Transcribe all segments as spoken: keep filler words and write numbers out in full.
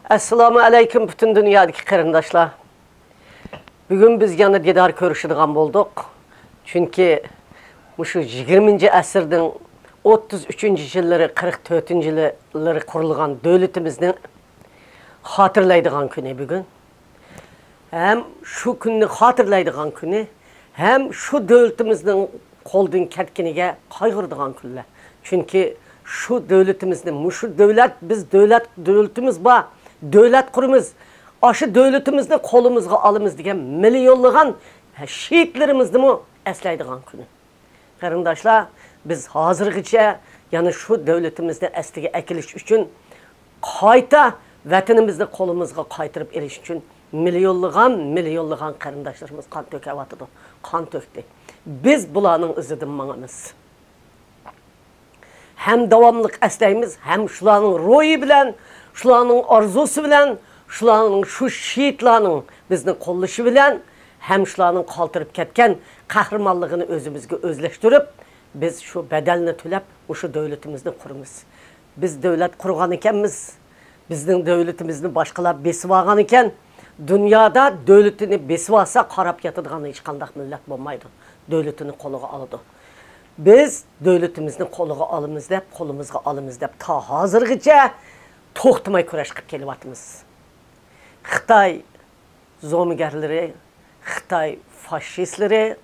ئەسسالامۇ ئەلەيكۇم، پۈتۈن دۇنيادىكى قېرىنداشلار. بۈگۈن بىز يەنە دىدار كۆرۈشىدىغان بولدۇق. چۈنكى مۇشۇ يىگىرمىنچى ئەسىرنىڭ ئوتتۇز ئۈچىنچى يىللىرى، قىرىق تۆتىنچى يىللىرى قۇرۇلغان دۆلىتىمىزنى خاتىرىلەيدىغان كۈنى بۈگۈن. ھەم شۇ كۈننى خاتىرىلەيدىغان كۈنى، ھەم شۇ دۆلىتىمىزنىڭ قولدىن كەتكىنىگە قايغۇرىدىغان كۈنلەر. چۈنكى شۇ دۆلىتىمىزنى، مۇشۇ دۆلەت، بىز دۆلەت، دۆلىتىمىز بار، دۆلەت قۇرىمىز، ئاشۇ دۆلىتىمىزنى قولىمىزغا ئالىمىز دېگەن مىليونلىغان شېھىتلىرىمىزنىمۇ ئەسلەيدىغان كۈنى. قېرىنداشلار، بىز ھازىرغىچە يەنە شۇ دۆلىتىمىزنى ئەسلىگە ئەكېلىش ئۈچۈن، قايتا ۋەتىنىمىزنى قولىمىزغا قايتۇرۇپ ئېلىش ئۈچۈن مىليونلىغان، مىليونلىغان قېرىنداشلىرىمىز قان تۆكۈۋاتىدۇ، قان تۆكتى. بىز بۇلارنىڭ ئىزىدىن ماڭىمىز. ھەم داۋاملىق ئەسلەيمىز، ھەم شۇلارنىڭ روھى بىلەن، شۇلارنىڭ ئارزۇسى بىلەن، شۇلارنىڭ، شۇ شېھىتلارنىڭ بىزنى قوللىشى بىلەن، ھەم شۇلارنىڭ قالتۇرۇپ كەتكەن قەھرىمانلىقىنى ئۆزىمىزگە ئۆزلەشتۈرۈپ، بىز شۇ بەدەلنى تۆلەپ، مۇشۇ دۆلىتىمىزنى قۇرىمىز. بىز دۆلەت قۇرغان ئىكەنمىز، بىزنىڭ دۆلىتىمىزنى باشقىلار بېسىۋالغان ئىكەن، دۇنيادا دۆلىتىنى بېسىۋالسا، قاراپ ياتىدىغان ھېچقانداق مىللەت بولمايدۇ. دۆلىتىنى قولىغا ئالىدۇ. بىز دۆلىتىمىزنى قولىغا ئالىمىز دەپ، قولىمىزغا ئالىمىز دەپ، تا ھازىرغىچە توختىماي كۈرەش قىلىپ كېلىۋاتىمىز. خىتاي زومىگەرلىرى، خىتاي فاشىستلىرى،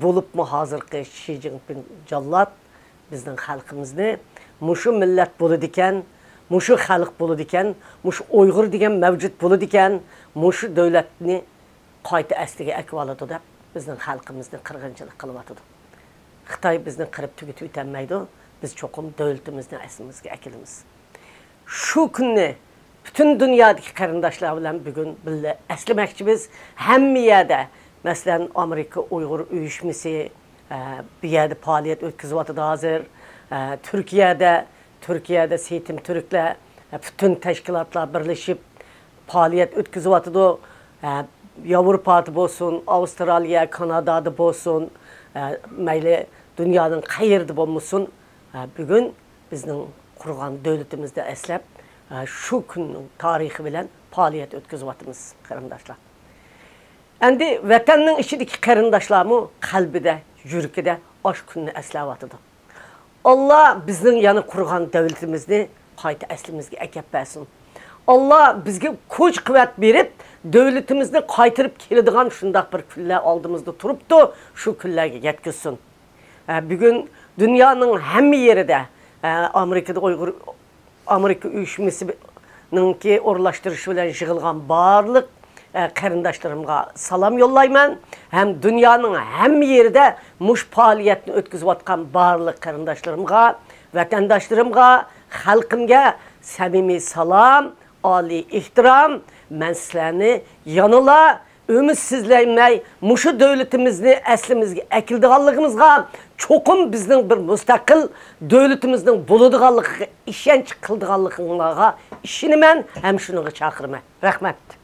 بولۇپمۇ ھازىرقى شى جىنپىڭ جاللات بىزنىڭ خەلقىمىزنى مۇشۇ مىللەت بولىدىكەن، مۇشۇ خەلق بولىدىكەن، مۇشۇ ئۇيغۇر دېگەن مەۋجۇت بولىدىكەن، مۇشۇ دۆلەتنى قايتا ئەسلىگە ئەكىۋالىدۇ دەپ، بىزنىڭ خەلقىمىزنى قىرغىنچىلىق قىلىۋاتىدۇ. خىتاي بىزنى قىرىپ تۈگىتىۋېتەلمەيدۇ، بىز چوقۇم دۆلىتىمىزنى ئەسلىمىزگە ئەكېلىمىز. شۇ كۈننى پۈتۈن دۇنيادىكى قېرىنداشلار بىلەن بۈگۈن بىللە ئەسلىمەكچىبىز. ھەممە يەردە، مەسىلەن، ئامېرىكا ئۇيغۇر ئۇيۇشمىسى، ئە، بۇ يەردە پائالىيەت ئۆتكۈزۈۋاتىدۇ ھازىر. ئە، تۈركىيەدە، تۈركىيەدە سېيتىم تۈركلەر، ئە، پۈتۈن تەشكىلاتلار بىرلىشىپ پائالىيەت ئۆتكۈزۈۋاتىدۇ. ئە، ياۋروپادا بولسۇن، ئاۋسترالىيە، كانادادا بولسۇن، ئە، مەيلى دۇنيانىڭ قەيىرىدە بولمىسۇن، ئە، بۈگۈن بىزنىڭ قۇرغان دۆلىتىمىزنى ئەسلەپ، ئە، شۇ كۈننىڭ تارىخى بىلەن پائالىيەت ئۆتكۈزۈۋاتىمىز، قېرىنداشلار. ئەمدى ۋەتەننىڭ ئىچىدىكى قېرىنداشلارمۇ قەلبىدە، يۈرىكىدە ئاشۇ كۈننى ئەسلەۋاتىدۇ. ئاللا بىزنىڭ يەنە قۇرغان دۆلىتىمىزنى قايتا ئەسلىمىزگە ئەكەپ بەرسۇن. ئاللا بىزگە كۈچ-قۇۋۋەت بېرىپ، دۆلىتىمىزنى قايتۇرۇپ كېلىدىغان شۇنداق بىر كۈنلەر ئالدىمىزدا تۇرۇپتۇ، شۇ كۈنلەرگە يەتكۈزسۇن. ئە، بۈگۈن دۇنيانىڭ ھەممە يېرىدە، ئە، ئامېرىكىدا ئۇيغۇر، ئامېرىكا ئۇيۇشمىسىنىڭكى ئورۇنلاشتۇرۇشى بىلەن يىغىلغان بارلىق، ئە، قېرىنداشلىرىمغا سالام يوللايمەن. ھەم دۇنيانىڭ ھەممە يېرىدە مۇشۇ پائالىيەتنى ئۆتكۈزۈۋاتقان بارلىق قېرىنداشلىرىمغا، ۋەتەنداشلىرىمغا، خەلقىمگە سەمىمىي سالام، ئالىي ئېھتىرام. مەن سىلەرنى يەنىلا ئۈمىدسىزلەنمەي، مۇشۇ دۆلىتىمىزنى ئەسلىمىزگە ئەكېلىدىغانلىقىمىزغا، چوقۇم بىزنىڭ بىر مۇستەقىل دۆلىتىمىزنىڭ بولىدىغانلىقىغا ئىشەنچ قىلىدىغانلىقىڭلارغا ئىشىنىمەن ھەم شۇنىڭغا چاقىرىمەن. رەھمەت.